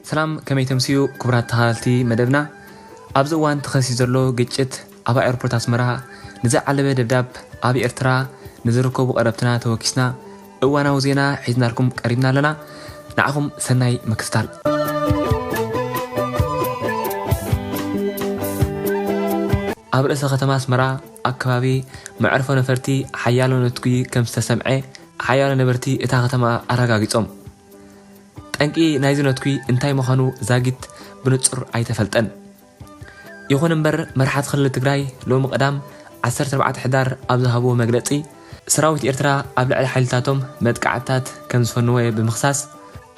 ሰላም፣ ከመይ ተምስዩ ክቡራት ተኸታተልቲ መደብና? ኣብዚ እዋን ተኸሲቱ ዘሎ ግጭት ኣብ ኣየርፖርት ኣስመራ ንዝዓለበ ደብዳብ ኣብ ኤርትራ ንዝርከቡ ቀረብትና ተወኪስና እዋናዊ ዜና ሒዝናልኩም ቀሪብና ኣለና። ንዓኹም ሰናይ ምክትታል። ኣብ ርእሰ ከተማ ኣስመራ ኣከባቢ መዕርፎ ነፈርቲ ሓያሎ ነትጉ ከም ዝተሰምዐ ሓያሎ ነበርቲ እታ ከተማ ኣረጋጊጾም። ጠንቂ ናይዚ ነትጉ እንታይ ምዃኑ ዛጊት ብንጹር ኣይተፈልጠን። ይኹን እምበር መራሕቲ ክልል ትግራይ ሎሚ ቀዳም ዓሰርተ ኣርባዕተ ሕዳር ኣብ ዝሃብዎ መግለጺ፣ ሰራዊት ኤርትራ ኣብ ልዕሊ ሓይልታቶም መጥቃዕትታት ከም ዝፈነወ ብምኽሳስ፣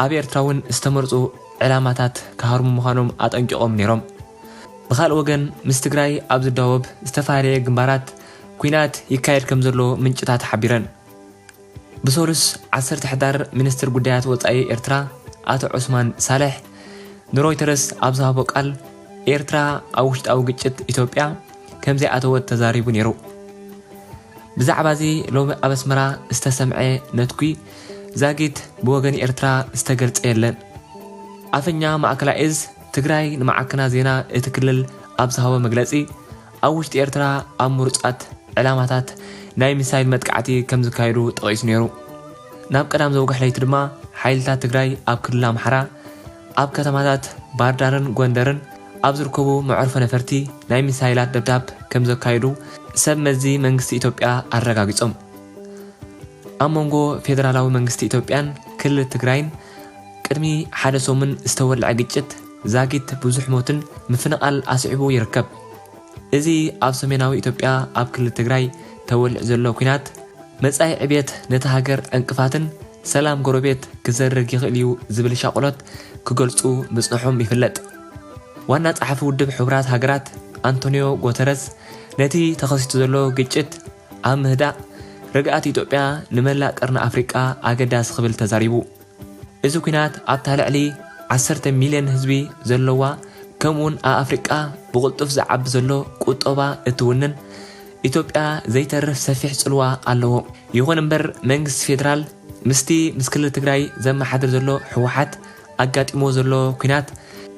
ኣብ ኤርትራ እውን ዝተመርጹ ዕላማታት ክሃርሙ ምዃኖም ኣጠንቂቖም ነይሮም። ብኻልእ ወገን፣ ምስ ትግራይ ኣብ ዝዳወብ ዝተፈላለየ ግንባራት ኲናት ይካየድ ከም ዘሎ ምንጭታት ሓቢረን። ብሰሉስ ዓሰርተ ሕዳር ሚኒስትር ጉዳያት ወጻኢ ኤርትራ ኣቶ ዑስማን ሳልሕ ንሮይተርስ ኣብ ዝሃቦ ቃል፣ ኤርትራ ኣብ ውሽጣዊ ግጭት ኢትዮጵያ ከም ዘይኣተወት ተዛሪቡ ነይሩ። ብዛዕባ እዚ ሎሚ ኣብ ኣስመራ ዝተሰምዐ ነትጒ ዛጊት ብወገን ኤርትራ ዝተገልጸ የለን። ኣፈኛ ማእከላይ እዝ ትግራይ ንማዕከናት ዜና እቲ ክልል ኣብ ዝሃቦ መግለጺ፣ ኣብ ውሽጢ ኤርትራ ኣብ ምሩጻት ዕላማታት ናይ ሚሳይል መጥቃዕቲ ከም ዝካየዱ ጠቒሱ ነይሩ። ናብ ቀዳም ዘውግሕ ለይቲ ድማ ሓይልታት ትግራይ ኣብ ክልል ኣምሓራ ኣብ ከተማታት ባህርዳርን ጎንደርን ኣብ ዝርከቡ መዕርፎ ነፈርቲ ናይ ሚሳይላት ደብዳብ ከም ዘካየዱ ሰብ መዚ መንግስቲ ኢትዮጵያ ኣረጋጊጾም። ኣብ መንጎ ፌደራላዊ መንግስቲ ኢትዮጵያን ክልል ትግራይን ቅድሚ ሓደ ሰሙን ዝተወልዐ ግጭት ዛጊት ብዙሕ ሞትን ምፍንቓል ኣስዒቡ ይርከብ። እዚ ኣብ ሰሜናዊ ኢትዮጵያ ኣብ ክልል ትግራይ ተወሊዑ ዘሎ ኲናት፣ መጻኢ ዕብየት ነታ ሃገር ዕንቅፋትን ሰላም ጎረቤት ክዘርግ ይኽእል እዩ ዝብል ሻቕሎት ክገልጹ ምጽንሖም ይፍለጥ። ዋና ጸሓፊ ውድብ ሕቡራት ሃገራት ኣንቶኒዮ ጎተረስ ነቲ ተኸሲቱ ዘሎ ግጭት ኣብ ምህዳእ ርግኣት ኢትዮጵያ ንመላእ ቀርኒ ኣፍሪቃ ኣገዳሲ ክብል ተዛሪቡ። እዚ ኲናት ኣብታ ልዕሊ ዓሰርተ ሚልዮን ህዝቢ ዘለዋ፣ ከምኡውን ኣብ ኣፍሪቃ ብቕልጡፍ ዝዓቢ ዘሎ ቁጠባ እትውንን ኢትዮጵያ ዘይተርፍ ሰፊሕ ጽልዋ ኣለዎ። ይኹን እምበር መንግስቲ ፌደራል ምስቲ ምስ ክልል ትግራይ ዘመሓድር ዘሎ ህወሓት ኣጋጢሞ ዘሎ ኲናት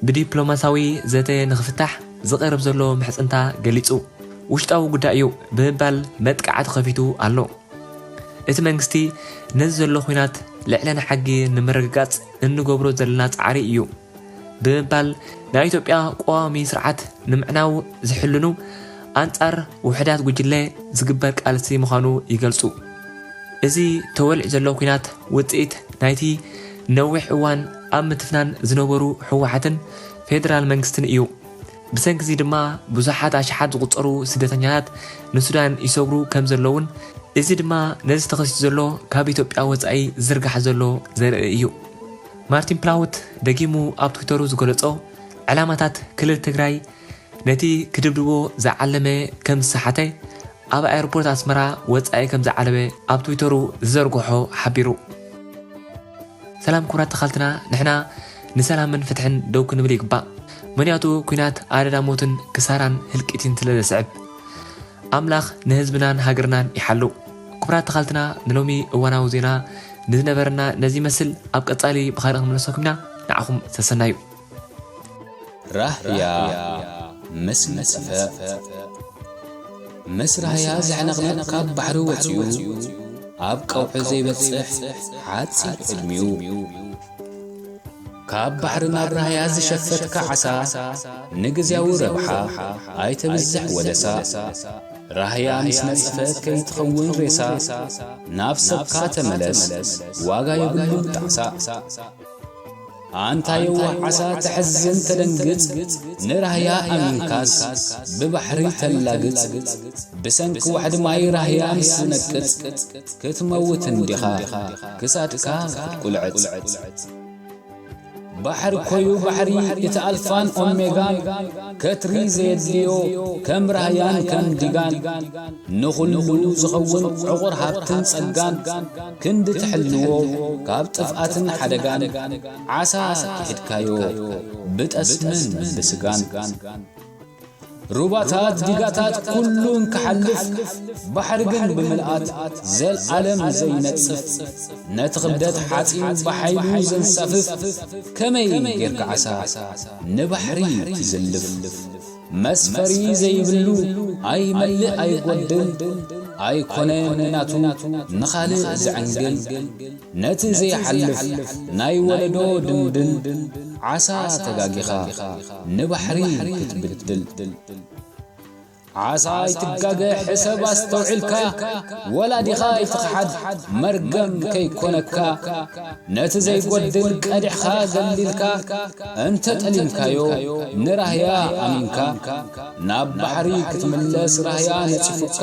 ብዲፕሎማሳዊ ዘተ ንኽፍታሕ ዝቐርብ ዘሎ ምሕጽንታ ገሊጹ። ውሽጣዊ ጉዳይ እዩ ብምባል መጥቃዕቲ ከፊቱ ኣሎ። እቲ መንግስቲ ነዚ ዘሎ ኲናት ልዕለና ሕጊ ንምርግጋጽ እንገብሮ ዘለና ጻዕሪ እዩ ብምባል ናይ ኢትዮጵያ ቀዋሚ ስርዓት ንምዕናው ዝሕልኑ ኣንጻር ውሑዳት ጉጅለ ዝግበር ቃልሲ ምዃኑ ይገልጹ። እዚ ተወሊዑ ዘሎ ኲናት ውጽኢት ናይቲ ነዊሕ እዋን ኣብ ምትፍናን ዝነበሩ ህወሓትን ፌደራል መንግስትን እዩ። ብሰንኪ እዚ ድማ ብዙሓት ኣሽሓት ዝቑጸሩ ስደተኛታት ንሱዳን ይሰግሩ ከም ዘለውን፣ እዚ ድማ ነዚ ተኸሲቱ ዘሎ ካብ ኢትዮጵያ ወጻኢ ዝዝርጋሕ ዘሎ ዘርኢ እዩ። ማርቲን ፕላውት ደጊሙ ኣብ ትዊተሩ ዝገለጾ፣ ዕላማታት ክልል ትግራይ ነቲ ክድብድቦ ዝዓለመ ከም ዝሰሓተ፣ ኣብ ኣየርፖርት ኣስመራ ወጻኢ ከም ዝዓለበ ኣብ ትዊተሩ ዝዘርግሖ ሓቢሩ። ሰላም ክቡራት ተኻልትና፣ ንሕና ንሰላምን ፍትሕን ደው ክንብል ይግባእ። ምኽንያቱ ኲናት ኣደዳ ሞትን ክሳራን ህልቂትን ስለ ዘስዕብ። ኣምላኽ ንህዝብናን ሃገርናን ይሓሉ። ክቡራት ተኻልትና፣ ንሎሚ እዋናዊ ዜና ንዝነበረና ነዚ ይመስል። ኣብ ቀጻሊ ብኻልእ ክንምለሰኩም ኢና። ንዓኹም ሰሰናዩ። ራህያ ምስ ነጽፈ። ምስ ራህያ ዘሕነቕነቕ ካብ ባሕሪ ወጺኡ፣ ኣብ ቀውዒ ዘይበጽሕ ሓጺር ዕድሚኡ። ካብ ባሕሪ ናብ ራህያ ዝሸፈትካ ዓሳ፣ ንግዝያዊ ረብሓ ኣይተብዝሕ ወደሳ። ራህያ ምስ ነጽፈት ከይትኸውን ሬሳ፣ ናብ ሰብካ ተመለስ፣ ዋጋ የብሉን ጣዕሳ። ኣንታ የዋህ ዓሳ ተሐዝን ተደንግጽ፣ ንራህያ ኣሚንካስ ብባሕሪ ተላግጽ። ብሰንኪ ዋሕዲ ማይ ራህያ ምስ ዝነቅጽ፣ ክትመውት እንዲኻ ክሳድካ ክትቁልዕጽ። ባሕሪ ኮዩ ባሕሪ እቲ ኣልፋን ኦሜጋን፣ ከትሪ ዘየድልዮ ከም ራህያን ከም ዲጋን። ንኹሉ ዝኸውን ዕቑር ሃብትን ጸጋን፣ ክንዲ ትሕልዎ ካብ ጥፍኣትን ሓደጋን። ዓሳ ክሒድካዮ ብጠስምን ብስጋን። ሩባታት ዲጋታት ኩሉ እንክሓልፍ፣ ባሕሪ ግን ብምልኣት ዘልኣለም ዘይነጽፍ፣ ነቲ ክብደት ሓጺን ብሓይሉ ዘንሳፍፍ፣ ከመይ ጌርካ ዓሳ ንባሕሪ ትዝልፍ? መስፈሪ ዘይብሉ፣ ኣይመልእ ኣይጎድል፣ ኣይኮነን ናቱ ንኻልእ ዘዕንግል። ነቲ ዘይሓልፍ ናይ ወለዶ ድንድን፣ ዓሳ ተጋጊኻ ንባሕሪ ክትብድል። ዓሳ ኣይትጋገ ሕሰብ ኣስተውዒልካ፣ ወላዲኻ ኣይትኽሓድ መርገም ከይኮነካ። ነቲ ዘይጎድል ቀዲሕኻ ገሊልካ፣ እንተ ጠሊምካዮ ንራህያ ኣሚንካ፣ ናብ ባሕሪ ክትምለስ ራህያ ነጺፉካ፣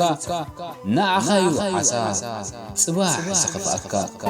ንዓኻዩ ዓሳ ጽባሕ ዝኸፍኣካ።